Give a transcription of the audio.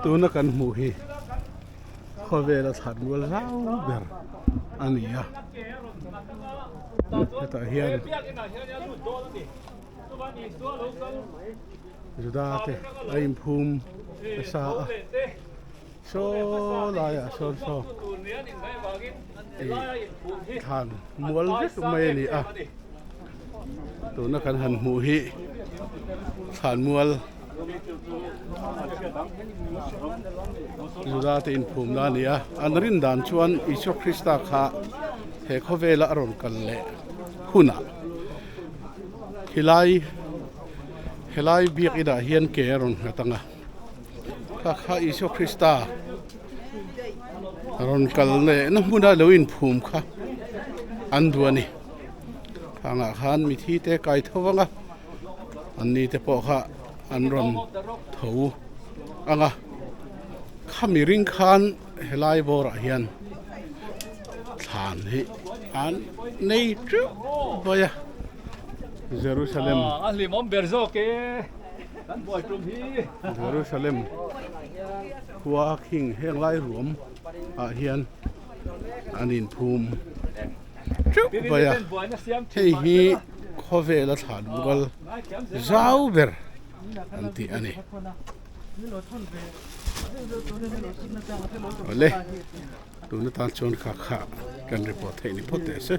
Tuna kan hmuh hi khawvela thlan rual zau ber a ni a hetah hian Juda te a inphum nasa a saw laiah sawn saw ih thlan mual vek mai a ni a tuna kan han hmuh hi thlan mual. Juda te inphum na a ni a, an rin dan chuan Isua Krista kha he khawvela a rawn kal leh hunah helai helai biakinah hian ke a rawn nghat ang a, kha kha Isua Krista rawn kal leh na hmuna lo inphum kha an duh a ni, khangah khan mithi te kai tho vang a. An ni te pawh kha an rawn tho ang a, khami ring khan helai bawrah hian thlan hi an nei teuh mai a, Jerusalem A hlimawm ber zawk e kan buai tum hi. Jerusalem khua khing heng lai ruam ah hian an inphum teuh mai a, hei hi khawvela thlan mual zau ber an tih a ni. Awle tun atan chuan kha kha kan report theih ni phawt teh se.